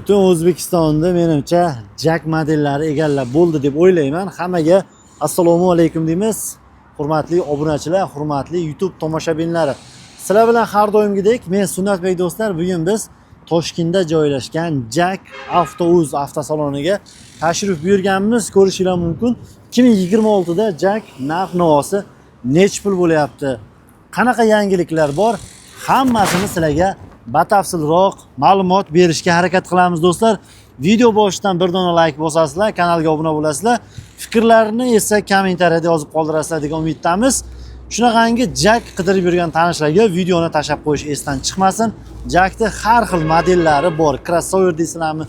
Butun O'zbekistonda menimcha JAC modellari egallab bo'ldi deb o'ylayman. Hammaga assalomu alaykum deymiz. Hurmatli obunachilar, hurmatli YouTube tomoshabinlari. Sizlar bilan har doimgidek men Sunnatbek do'stlar. Bugun biz Toshkentda joylashgan JAC Avtouz avtosaloniga tashrif buyurganmiz. Ko'rishinglar mumkin. 2026 da JAC narx navosi nech pul bo'lyapti? Qanaqa yangiliklar bor? Hammasini sizlarga batafsilroq ma'lumot berishga harakat qilamiz do'stlar. Video boshidan bir dona like bosasizlar, kanalga obuna bo'lasizlar. Fikrlarni esa kommentariyada yozib qoldirasizlar degan umiddamiz. Shunaqangi JAC qidirib yurgan tanishlarga videoni tashlab qo'yish esdan chiqmasin. JACni har xil modellari bor. Crossover deysizlarmi,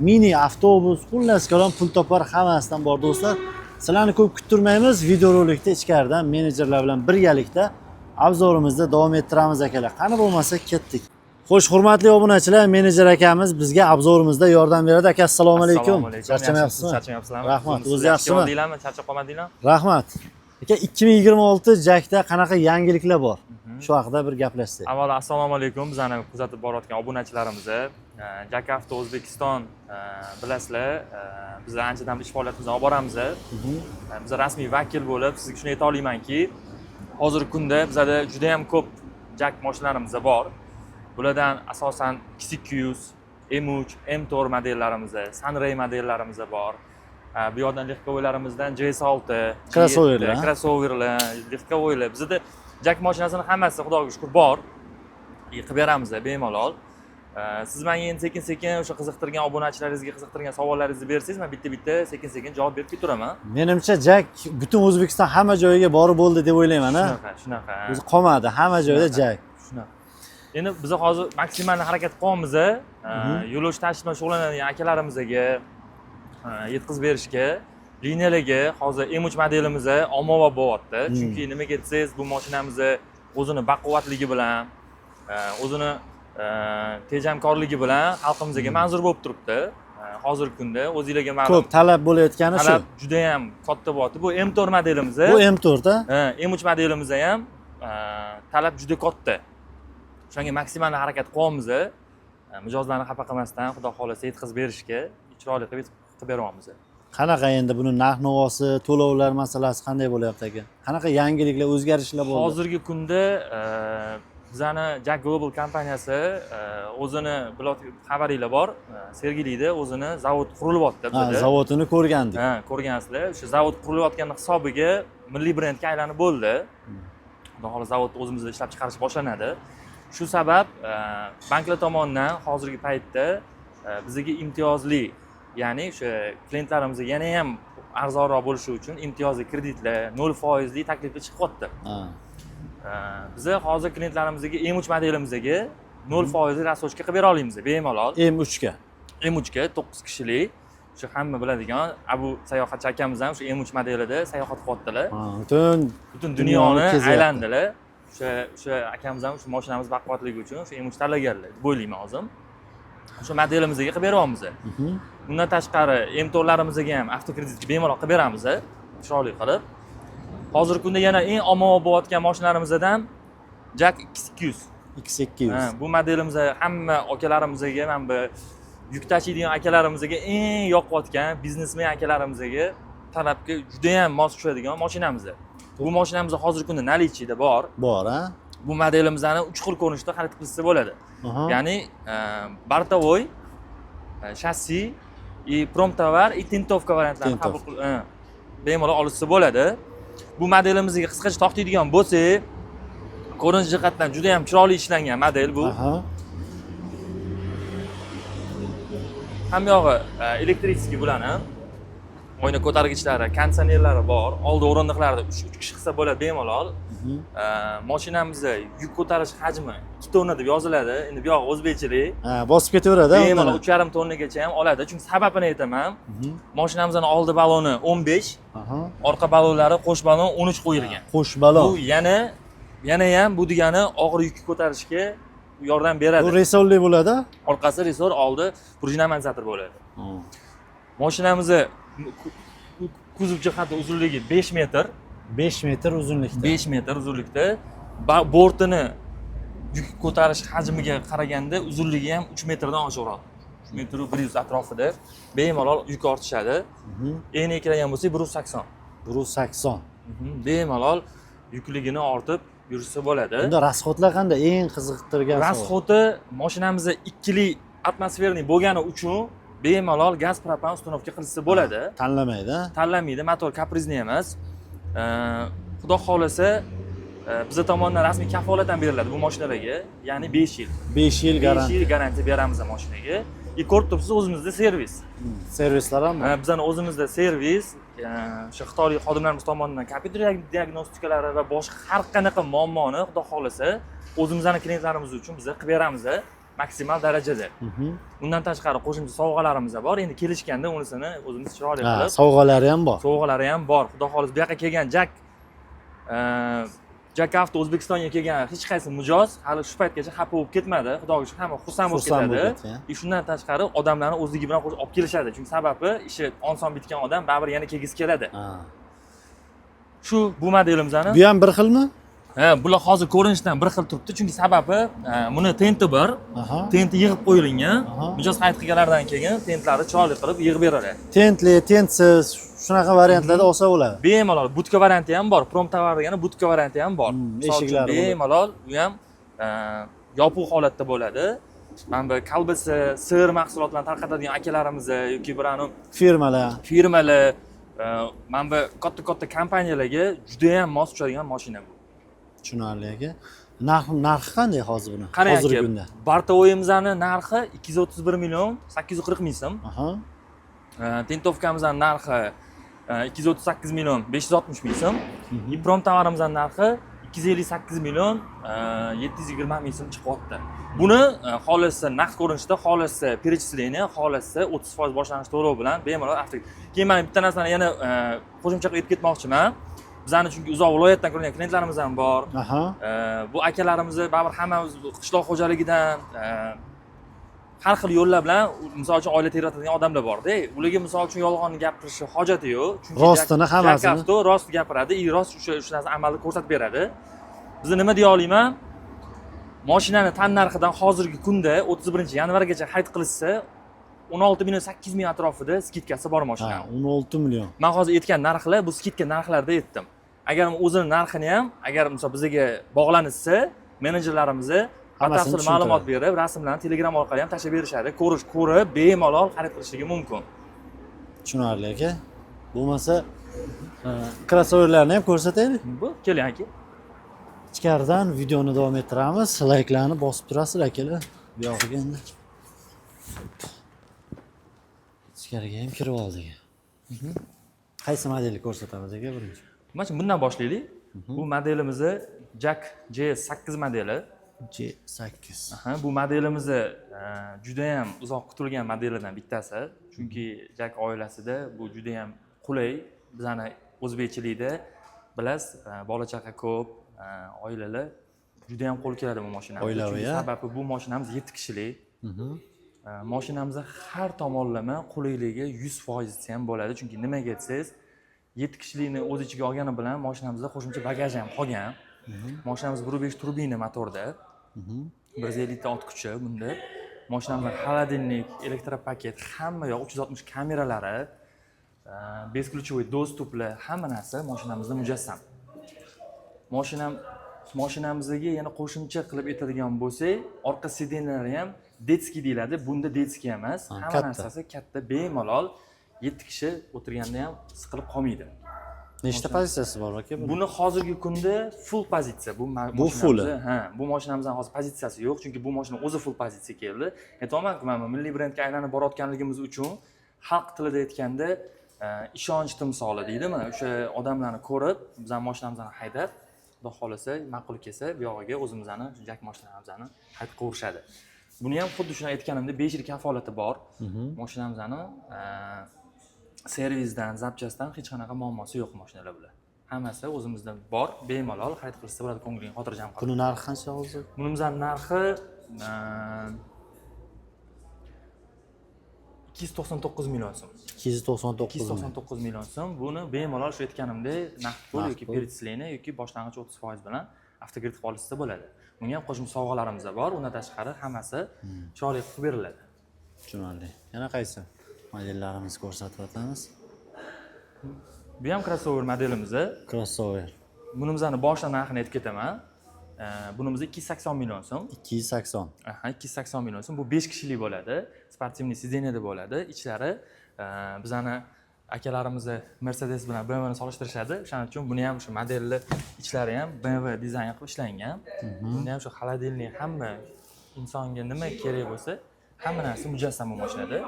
mini avtobus, xullas kalom pul topar hammasidan bor do'stlar. Sizlarni ko'p kuttirmaymiz. Videorolikda ichkaridan menejerlar bilan birgalikda обзор imizni davom ettiramiz akalar. Qani bo'lmasa ketdik. Xo'sh, hurmatli obunachilar, menejer akamiz bizga обзор imizda yordam beradi. Aka, assalomu alaykum. Charchamayapsizmi? Charchamayapsizlarmi? Rahmat. O'zingiz O'zi yaxshi yaxshimi? Oldinglarmi? Charchab qolmadinglarmi? Rahmat. Aka, 2026 JACda qanaqa yangiliklar bor? Shu haqida bir gaplashsak. Avvalo assalomu alaykum bizani kuzatib borayotgan obunachilarimiz. JAC Avto O'zbekiston, bilasizlar, biz anchadan ish faoliyatimizni olib boramiz. Biz rasmiy vakil bo'lib sizga shuni ayta olamanki, hozirgi kunda bizada juda ham ko'p JAC mashinalarimiz bor. Bulardan asosan X200, M3, M4 modellarimiz, Sunray modellarimiz bor. Bu yoqdan легковой larimizdan GS6, Crossoverlar, ha? Crossoverlar, легковой lar. Bizada JAC mashinasini hammasi Xudoga shukur bor. Qilib beramiz bemalol. Siz menga endi sekin-sekin o'sha qiziqtirgan obunachilaringizga qiziqtirgan savollaringizni bersangiz, men bitta-bitta sekin-sekin javob berib ketaveraman. Menimcha JAC butun O'zbekiston hamma joyiga borib bo'ldi deb o'ylayman, a? Shunaqa, shunaqa. O'zi qolmadi, hamma joyda Shunaqa. JAC. Shunaqa. Endi biz hozir maksimal harakat qilyapmiz. Yo'lovchi tashish bilan shug'ullanadigan akalarimizga yetkazib berishga liniyalarga hozir M3 modelimiz ommabop bo'lyapti. Chunki nimaga desangiz, bu mashinamiz o'zini baquvvatligi bilan, o'zini tejamkorligi bilan xalqimizga manzur bo'lib turibdi. Hozirgi kunda o'zinglarga ma'lum. Ko'p talab bo'layotgani shu. Talab juda ham katta bo'lyapti. Bu M4 modelimiz. Bu M4 a? Ha, M3 modelimizda ham talab juda katta. O'shanga maksimal harakat qilyapmiz. Mijozlarni xafa qilmasdan, Xudo xohlasa, yetkazib berishga chiroyli qilib qilib beryapmiz. Qanaqa endi buni narx navosi, to'lovlar masalasi qanday bo'lyapti aka? Qanaqa yangiliklar, o'zgarishlar bo'ldi? Hozirgi kunda bizani JAC Global kompaniyasi o'zini xabaringlar bor, Sergelida o'zini zavod qurilyapti Ha, bizada. Zavodini ko'rgandik. Ha, ko'rgansizlar. O'sha zavod qurilayotgani hisobiga milliy brendga aylanib bo'ldi. Xudo xohlasa, zavodni o'zimizda ishlab chiqarish boshlanadi. Shu sabab banklar tomonidan hozirgi paytda bizga imtiyozli, ya'ni o'sha klientlarimizga yana ham arzonroq bo'lishi uchun imtiyozli kreditlar, 0 foizli takliflar chiqyapti. Biza hozir klientlarimizga M3 modelimizga 0 foizli рассрочка qilib bera olamiz bemalol. M3 ga. M3 ga 9 kishilik, o'sha hamma biladigan Abu sayohatchi akamiz ham o'sha M3 modelida sayohat qilyaptilar. Ha, butun butun dunyoni dunyoni kezyapti. aylandilar. O'sha akamiz ham o'sha mashinamiz baquvvatligi uchun o'sha M3 tanlaganlar deb o'ylayman o'zim. O'sha modelimizga qilib beryapmiz. Undan tashqari M4larimizga ham avtokreditga bemalol qilib beramiz, chiroyli qilib. Hozirgi kunda yana eng ommabop bo'layotgan mashinalarimizdan JAC X200. X200. Ha, bu modelimiz hamma akalarimizga, mana bu yuk tashiydigan akalarimizga eng yoqayotgan, biznesmen akalarimizga talabga judayam mos tushadigan mashinamiz. Bu mashinamiz hozirgi kunda наличие da bor. Bor, a? Bu modelimizni uch xil ko'rinishda xarid qilsa bo'ladi. Ya'ni бортовой, shassi и промтовар и тентовка variantlarini Тентовка. qabul bemalol olishsa bo'ladi. Bu modelimizga qisqacha to'xtaydigan bo'lsak, ko'rinish jihatdan juda ham chiroyli ishlangan model bu. Hamma yog'i электрический bularni. Oyna ko'targichlari, konditsionerlari bor. Oldi o'rindiqlarida 3 kishi qilsa bo'ladi bemalol. Mashinamizni yuk ko'tarish hajmi 2 tonna deb yoziladi. Endi bu yog'i o'zbekchilik. Ha, bosib ketaveradi, Bemalol undan. 3,5 tonnagacha ham oladi. Chunki sababini aytaman. Mashinamizni oldi baloni 15, orqa balonlari qo'sh balon 13 qo'yilgan. Qo'sh balon. Bu yana ham bu degani og'ir yukni ko'tarishga yordam beradi. Bu resorli bo'ladi? Orqasi resor, oldi пружина amortizator bo'ladi. Mashinamizni kuzov jihati uzunligi 5 metr. 5 metr uzunlikda. 5 metr uzunlikda. Bortini yuk ko'tarish hajmiga qaraganda uzunligi ham 3 metrdan oshiqroq. Metru 100 atrofida bemalol yuk ortishadi. Eniga keladigan bo'lsak, 180. 180. Bemalol yukligini ortib yursa bo'ladi. Bunda расход lar qanday? Eng qiziqtirgan savol. Расход i mashinamizni ikkili атмосферный bo'lgani uchun bemalol gaz, propan установка qilsa bo'ladi. Tanlamaydi, a? Tanlamaydi, motor капризный emas. Xudo xohlasa, biza tomonidan rasmiy kafolat ham beriladi bu mashinalarga, ya'ni 5 yil. 5 yil 5 garantiya. yil garantiya beramiz mashinaga. И ko'rib turibsiz, o'zimizda servis. Servislar ham bor. Bizani o'zimizda servis, o'sha xitoylik xodimlarimiz tomonidan kompyuter diagnostikalari va boshqa har qanaqa muammoni, xudo xohlasa, o'zimizni klientlarimiz uchun biza qilib beramiz maksimal darajada. Undan tashqari qo'shimcha sovg'alarimiz ham bor. Endi kelishganda unisini o'zimiz chiroyli qilib, sovg'alari ham bor. Sovg'alari ham bor. Xudo xohlasa, bu yoqqa kelgan JAC Avto O'zbekistonga kelgan hech qaysi mijoz hali shu paytgacha xafa bo'lib ketmadi. Xudoga shukur, hamma xursand bo'lib Xursand ketadi. Bo'lib ketgan. И shundan tashqari odamlarni o'zligi bilan qo'shib olib kelishadi. Chunki sababi, ishi oson bitgan odam baribir yana kelgisi keladi. Shu bu modelimizni. Bu ham bir xilmi? Ha, bular hozir ko'rinishdan bir xil turibdi, chunki sababi buni tenti bir, tenti yig'ib qo'yilgan. Mijoz xarid qilganlaridan keyin tentlari chiroyli qilib yig'ib beradi. Tentli, tentsiz, shunaqa variantlarda olsa bo'ladi. Bemalol будка varianti ham bor, prom tovar degani будка varianti ham bor. Misol uchun, Eshiklari bo'ladi. Bemalol u ham yopiq holatda bo'ladi. Mana bu kolbasa, sir mahsulotlarini tarqatadigan akalarimiz yoki bir anu Firmalar. Firmalar, mana bu katta katta kompaniyalarga judayam mos tushadigan mashina bu. Tushunarli, aka. Narxi qanday hozir buni? Qarang, Hozirgi aka, kunda. Бортовой imizni narxi 231 million 840 ming so'm. Тентовка mizni narxi 238 million 560 ming so'm. И prom tovarimizni narxi 258 million 720 ming so'm chiqyapti. Buni xohlasa naqd ko'rinishda, xohlasa перечисление, xohlasa 30% boshlang'ich to'lov bilan bemalol avto. Keyin mana bitta narsani yana qo'shimcha qilib aytib ketmoqchiman. Bizani chunki uzoq viloyatdan ko'rgan klientlarimiz ham bor. Bu akalarimizni baribir hammamiz qishloq xo'jaligidan, har xil yo'llar bilan, misol uchun, oila tebratadigan odamlar borda. Ularga, misol uchun, yolg'on gapirishni hojati yo'q, chunki Rostini hammasini. JAC Avto rost gapiradi и rost o'sha narsani amalda ko'rsatib beradi. Biza nima deya olaman, moshinani tan narxidan hozirgi kunda 31-yanvargacha xarid qilishsa, 16 million 8 ming atrofida скидка si bor moshinani. 16 million. Man hozir aytgan narxlar bu скидка narxlarida aytdim. Agar o'zini narxini ham, agar misol bizga bog'lanishsa, menejerlarimizni Hammasini batafsil ma'lumot berib, rasmlarni Telegram orqali ham tashlab berishadi. Ko'rib bemalol xarid qilishligi mumkin. Tushunarli, aka. Bo'lmasa, krossoverlarni ham ko'rsataylik. Bu keling, aka. Ichkaridan videoni davom ettiramiz. Layklarni bosib turasizlar, akalar. Bu yog'iga endi. Ichkariga ham kirib oldik. Qaysi modelni ko'rsatamiz, aka, birinchi? Mana shu bundan boshlaylik. Bu modelimizni JAC J8 modeli. J8. Aha, bu modelimizni judayam uzoq kutilgan modellardan bittasi, chunki JAC oilasida bu judayam qulay. Bizani o'zbekchilikda bilasiz, bola chaqa ko'p, oilalar judayam qo'l keladi bu mashinamiz. Oilaviy, Chunki a? sababi, bu mashinamiz 7 kishilik. Mashinamizni har tomonlama qulayligi 100% desa ham bo'ladi, chunki nimaga desangiz, 7 kishilikni o'z ichiga olgani bilan mashinamizda qo'shimcha bagaj ham qolgan. Mashinamiz 1.5 turbina motorda, 150 ta ot kuchi bunda. Mashinamizda холодильник, elektropaket, hamma yoq, 360 kameralari, бесключевой доступ lar, hamma narsa mashinamizda mujassam. Mashinamizga yana qo'shimcha qilib aytadigan bo'lsak, orqa сиденья lari ham детский deyiladi, bunda детский emas. Ha, Hamma katta. narsasi katta, bemalol 7 kishi o'tirganda ham siqilib qolmaydi. Nechta pozitsiyasi bor, aka buni? Buni hozirgi kunda full pozitsiya bu Bu mashinamizni. Fulli. Ha, bu mashinamizni hozir pozitsiyasi yo'q, chunki bu mashina o'zi full pozitsiya keldi. Aytyapmanku, mana milliy brendga aylanib borayotganligimiz uchun, xalq tilida aytganda, ishonch timsoli deydimi, o'sha odamlarni ko'rib, bizani mashinamizni haydab, xudo xohlasa, ma'qul kelsa, bu yog'iga o'zimizni JAC mashinalarimizni hayd qilaverishadi. Buni ham xuddi shuni aytganimdek, 5 yil kafolati bor mashinamizni. Servisdan, запчасть dan hech qanaqa muammosi yo'q mashinalar. Bular hammasi o'zimizda bor, bemalol xarid qilsa bo'ladi, ko'ngling xotirjam qilib. Buni narxi qancha hozir? Bunimizni narxi 299 million so'm. 299 ikki yuz ming. to'qson to'qqiz million so'm. Buni bemalol shu aytganimdek, naqd pul Naqd yoki pul. Перечисление yoki boshlang'ich 30% bilan avtokredit qilib olishsa bo'ladi. Bunga ham qo'shimcha sovg'alarimiz bor. Undan tashqari hammasi chiroyli qilib beriladi. Tushunarli. Yana qaysi modellarimizni ko'rsatib o'tamiz? Bu ham crossover modelimiz. Crossover. Bunimizni boshdan narxini aytib ketaman. Bunimiz 280 million so'm. 280. Aha, 280 million so'm. Bu 5 kishilik bo'ladi. Спортивный сиденье da bo'ladi. Ichlari bizani akalarimizni Mercedes bilan BMWni solishtirishadi. O'shaning uchun buni ham shu modelni ichlari ham BMW dizayn qilib ishlangan. Bunda ham shu холодильник, hamma insonga nima kerak bo'lsa, hamma narsa mujassam bu mashinada.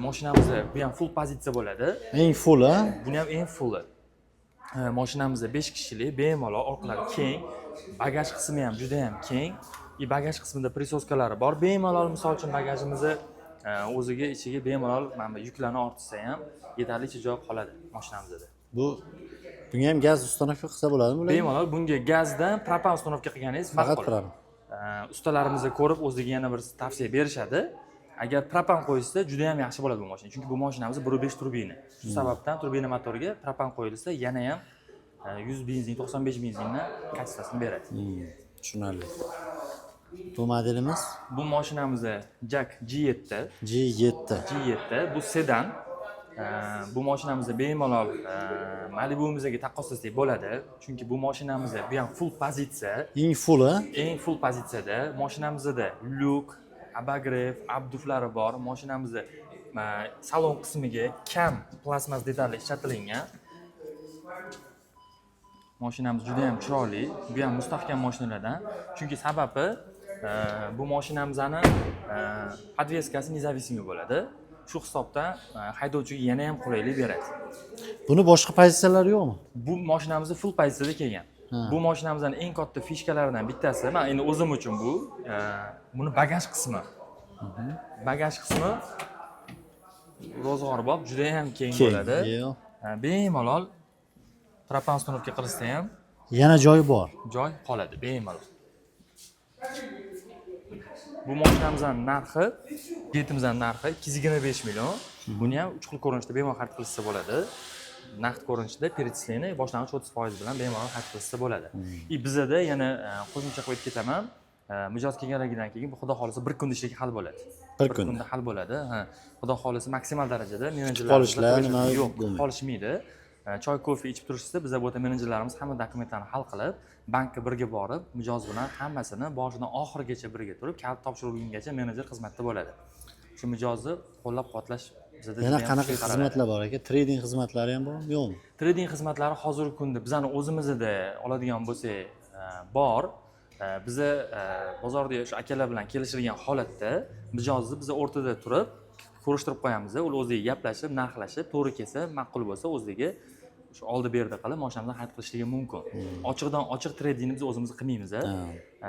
Mashinamiz bu ham full pozitsiya bo'ladi. Eng full, a? Buni ham eng fulli. Mashinamizda 5 kishilik, bemalol orqalari keng, bagaj qismi ham juda ham keng. И bagaj qismida присоска lari bor. Bemalol, misol uchun, bagajimizni o'ziga, ichiga bemalol mana bu yuklarni ortsa ham yetarlicha joy qoladi mashinamizda. Bunga ham gaz установка qilsa bo'ladimi bularga? Bemalol bunga gazdan propan установка qilganingiz Faqat ma'qul. Propan. Ustalarimizni ko'rib, o'ziga yana bir tavsiya berishadi. Agar propan qo'yilsa, juda ham yaxshi bo'ladi bu mashina. Chunki bu mashinamiz 1.5 turbina. Shu sababdan turbina motoriga propan qo'yilsa, yana ham 100 benzin, 95 benzinni качество sini beradi. Tushunarli. Bu modelimiz? Bu mashinamiz JAC G7. G7. G7, bu sedan. Bu mashinamizni bemalol Malibu'mizga taqqoslasak bo'ladi. Chunki bu mashinamiz bu ham full pozitsiya. Eng full, a? Eng full pozitsiyada. Mashinamizda lyuk, обогрев, обдув lari bor. Mashinamizni salon qismiga kam plastmas detallar ishlatilingan. Mashinamiz juda ham chiroyli. Bu ham mustahkam mashinalardan. Chunki sababi bu mashinamizni подвеска si независимый bo'ladi. Shu hisobdan haydovchiga yana ham qulaylik beradi. Buni boshqa pozitsiyalari yo'qmi? Bu mashinamizni full pozitsiyada kelgan. Bu mashinamizning eng katta фишка laridan bittasi, man endi o'zim uchun bu, buni bagaj qismi. Bagaj qismi ro'zg'orbop, juda ham keng Keng. bo'ladi. Yo'q. Bemalol propan установка qilishsa ham Yana joyi bor. joy qoladi bemalol. Bu mashinamizning narxi, G7imizning narxi 225 million. Buni ham uch xil ko'rinishda bemalol xarid qilishsa bo'ladi. Naqd ko'rinishida, перечисление, boshlang'ich 30% bilan bemalol xarid qilishsa bo'ladi. И bizada yana qo'shimcha qilib aytib ketaman. Mijoz kelganligidan keyin bu, xudo xohlasa, bir kunda ishligi hal bo'ladi. Bir kunda. Kunda hal bo'ladi. Ha. Xudo xohlasa, maksimal darajada menejerlar Qolishlar nima yo'q, bo'lmaydi. Qolishmaydi. Choy, kofe ichib turishsa, biza bu yerda menejerlarimiz hamma dokumentlarni hal qilib, bankka birga borib, mijoz bilan hammasini boshidan oxirigacha birga turib, kalit topshirilgungacha menejer xizmatda bo'ladi. Shu mijozni qo'llab-quvvatlash bizada Yana judayam qanaqa kuchli qaraladi. Xizmatlar bor aka? Trading xizmatlari ham bormi, yo'qmi? Trading xizmatlari hozirgi kunda bizani o'zimizda oladigan bo'lsak, bor. Biza bozorda shu akalar bilan kelishilgan holatda mijozni biza o'rtada turib ko'rishtirib qo'yamiz. Ular o'ziga gaplashib, narxlashib, to'g'ri kelsa, ma'qul bo'lsa, o'ziga shu oldi berdi qilib mashinamizni xarid qilishligi mumkin. Ochiqdan ochiq tradingni biz o'zimiz qilmaymiz.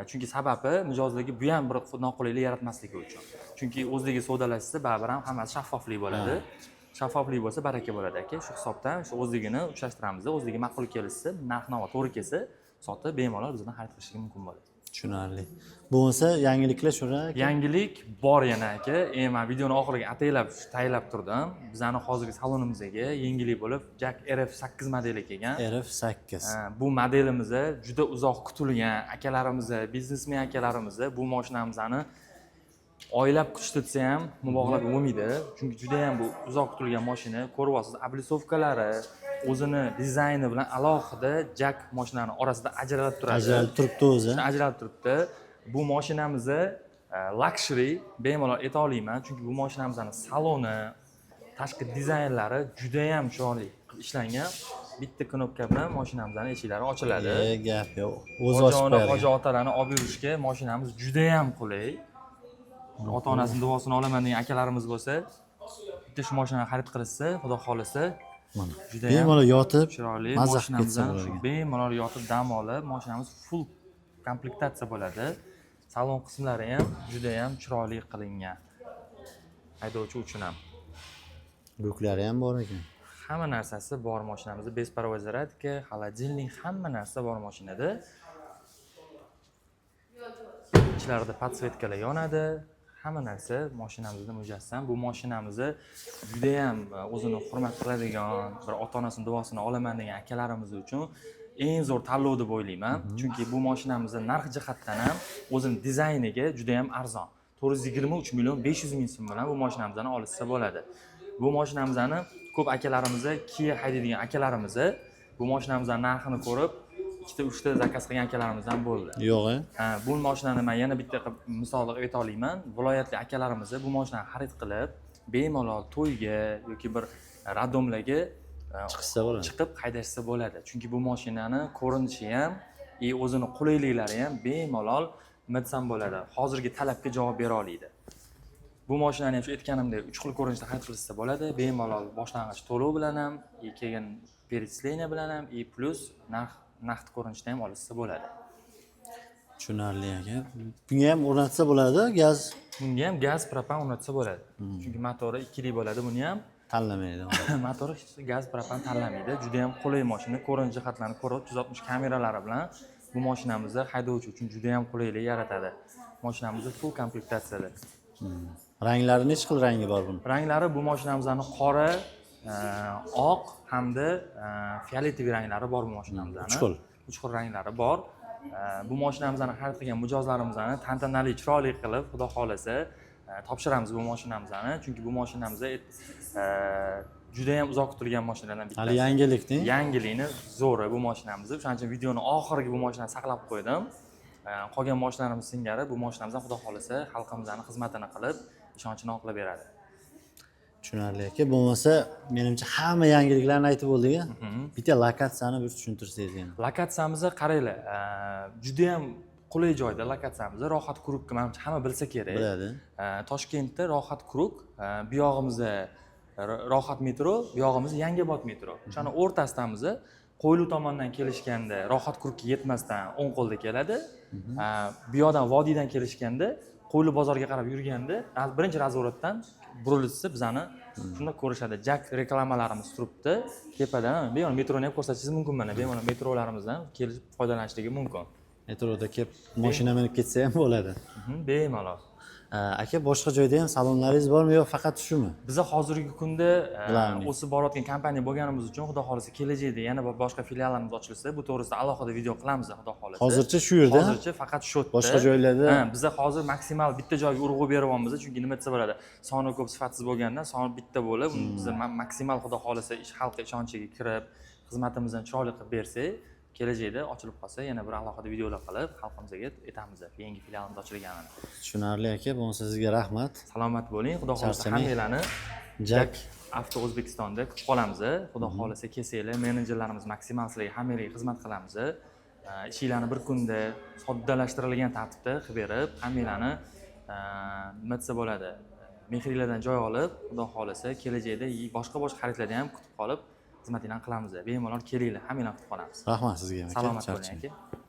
Chunki sababi mijozlarga bu ham bir noqulaylik yaratmasligi uchun. Chunki o'zligi savdolashsa, baribir ham hammasi shaffoflik bo'ladi. Shaffoflik bo'lsa, baraka bo'ladi, aka. Shu hisobdan shu o'zligini uchrashtiramiz. O'zligi ma'qul kelishsa, narx navo to'g'ri kelsa, sotib bemalol bizdan xarid qilishligi mumkin bo'ladi. Tushunarli. Bo'lmasa, yangiliklar shura, aka? Yangilik bor yana, aka. Man videoni oxiriga ataylab tayyorlab turdim. Bizani hozirgi salonimizga yangilik bo'lib JAC RF 8 modeli kelgan. RF 8. Ha, bu modelimiz juda uzoq kutilgan. Akalarimiz, biznesmen akalarimiz bu mashinamizni oylab kutishdi desa ham mubolag'a bo'lmaydi, chunki juda ham bu uzoq kutilgan mashina. Ko'ryapsiz, облицовка lari, o'zini dizayni bilan alohida JAC mashinani orasida ajralib turadi. Ajralib turibdi o'zi. Ajralib turibdi. Bu mashinamizni luxury bemalol ayta olaman, chunki bu mashinamizni saloni, tashqi dizaynlari judayam chiroyli qilib ishlangan. Bitta knopka bilan mashinamizni eshiklari ochiladi. E, gap yo'q, o'zi Hoji ochib ona, qo'yar hoji ekan. Otalarni olib yurishga mashinamiz judayam qulay. Ota onasini duosini olaman degan akalarimiz bo'lsa, bitta shu mashinani xarid qilishsa, xudo xohlasa, Mana. judayam Bemalol yotib, chiroyli mazza qilib ketsa mashinamizdan bo'lar shu ekan. Bemalol yotib dam olib, mashinamiz full komplektatsiya bo'ladi. Salon qismlari ham judayam chiroyli qilingan, haydovchi uchun ham. Lyuklari ham bor ekan. Hamma narsasi bor mashinamizda: беспроводной зарядка, холодильник, hamma narsa bor mashinada. Ichlarida подсветка lar yonadi, hamma narsa mashinamizda mujassam. Bu mashinamizni judayam o'zini hurmat qiladigan, bir ota onasini duosini olaman degan akalarimiz uchun eng zo'r tanlov deb o'ylayman, chunki bu mashinamizni narx jihatdan ham, o'zini dizayniga judayam arzon. 423 million 500 ming so'm bilan bu mashinamizni olishsa bo'ladi. Bu mashinamizni ko'p akalarimiz, Kia haydaydigan akalarimiz bu mashinamizni narxini ko'rib, ikkita, uchta заказ qilgan akalarimizdan bo'ldi. Yo'q, e? Ha, bu mashinani man yana bitta qilib misol qilib ayta olaman. Viloyatli akalarimiz bu mashinani xarid qilib, bemalol to'yga yoki bir роддом larga Chiqishsa bo'ladi. Chiqib haydashsa bo'ladi. Chunki bu mashinani ko'rinishi ham, и o'zini qulayliklari ham, bemalol nima desam bo'ladi, hozirgi talabga javob bera oladi. Bu mashinani ham shu aytganimdek uch xil ko'rinishda xarid qilishsa bo'ladi. Bemalol boshlang'ich to'lov bilan ham, и keyin перечисление bilan ham, и плюс narx naqd ko'rinishda ham olishsa bo'ladi. Tushunarli, aka. Bunga ham o'rnatsa bo'ladi gaz? Bunga ham gaz, propan o'rnatsa bo'ladi. Chunki motori ikkilik bo'ladi buni ham. Tanlamaydi. Motori hech gaz, propan tanlamaydi. Juda ham qulay mashina. Ko'rinish jihatlarini ko'rib, 360 kameralari bilan bu mashinamizni haydovchi uchun juda ham qulaylik yaratadi. Mashinamizni full komplektatsiyada. Ranglari nechi xil rangi bor buni? Ranglari bu mashinamizni qora, oq hamda фиолетовый ranglari bor bu mashinamizni. Uch xil. Uch xil ranglari bor. Bu mashinamizni xarid qilgan mijozlarimizni tantanali, chiroyli qilib, xudo xohlasa, topshiramiz bu mashinamizni. Chunki bu mashinamiz juda ham uzoq kutilgan mashinalardan bittasi. Hali yangilikni. Yangilikni zo'ri bu mashinamiz. O'shaning uchun videoni oxiriga bu mashinani saqlab qo'ydim. Qolgan mashinalarimiz singari bu mashinamizdan, xudo xohlasa, xalqimizni xizmatini qilib, ishonchini oqlab beradi. Tushunarli, aka. Bo'lmasa, menimcha, hamma yangiliklarni aytib bo'ldik, a? Bitta lokatsiyani bir tushuntirsangiz yana. Lokatsiyamizni qaranglar, judayam qulay joyda lokatsiyamiz. Rohat Круг ni manimcha hamma bilsa kerak. Biladi. Toshkentda Rohat Круг, bu yog'imizda Rohat metro, bu yog'imiz Yangiobod metro. O'shani o'rtasidamiz. Qo'yliq tomondan kelishganda Rohat Круг ka yetmasdan o'ng qo'lda keladi. Bu yoqdan, vodiydan kelishganda, Qo'yliq bozorga qarab yurganda birinchi разворот dan burilishsa, bizani shunda ko'rishadi. Jak reklamalarimiz turibdi tepadan, bemalol metroni ham ko'rsatishingiz mumkin, mana bemalol metrolarimizdan kelib foydalanishligi mumkin. Metroda kelib mashina minib ketsa ham bo'ladi. Bemalol. Aka, boshqa joyda ham salonlaringiz bormi yo faqat shumi? Biza hozirgi kunda Главный. o'sib borayotgan kompaniya bo'lganimiz uchun, xudo xohlasa, kelajakda yana bir boshqa filiallarimiz ochilsa, bu to'g'risida alohida video qilamiz, xudo xohlasa. Hozircha shu yerda. Hozircha faqat shu yerda. Boshqa joylarda? Ha, biza hozir maksimal bitta joyga urg'u beryapmiz, chunki nima desa bo'ladi, soni ko'p sifatsiz bo'lgandan soni bitta bo'lib, uni biza maksimal, xudo xohlasa, ish xalq ishonchiga kirib, xizmatimizni chiroyli qilib bersak, kelajakda ochilib qolsa, yana bir alohida videolar qilib xalqimizga aytamiz yangi filialimiz ochilganini. Tushunarli, aka. Bo'lmasa, sizga rahmat. Salomat bo'ling, xudo xohlasa, Charchamang. hammanglarni Jak Avto O'zbekistonda kutib qolamiz. Xudo xohlasa, kelsanglar, menejerlarimiz maksimal sizlarga, hammanglarga xizmat qilamiz. Ishinglarni bir kunda soddalashtirilgan tartibda qilib berib, hammanglarni, nima desa bo'ladi, mehringlardan joy olib, xudo xohlasa, kelajakda boshqa boshqa xaridlarda ham kutib qolib, xizmatinglarni qilamiz. Bemalol kelinglar, hammanglarni kutib qolamiz. Rahmat sizga, aka. Salomat bo'ling, Charchamang. aka.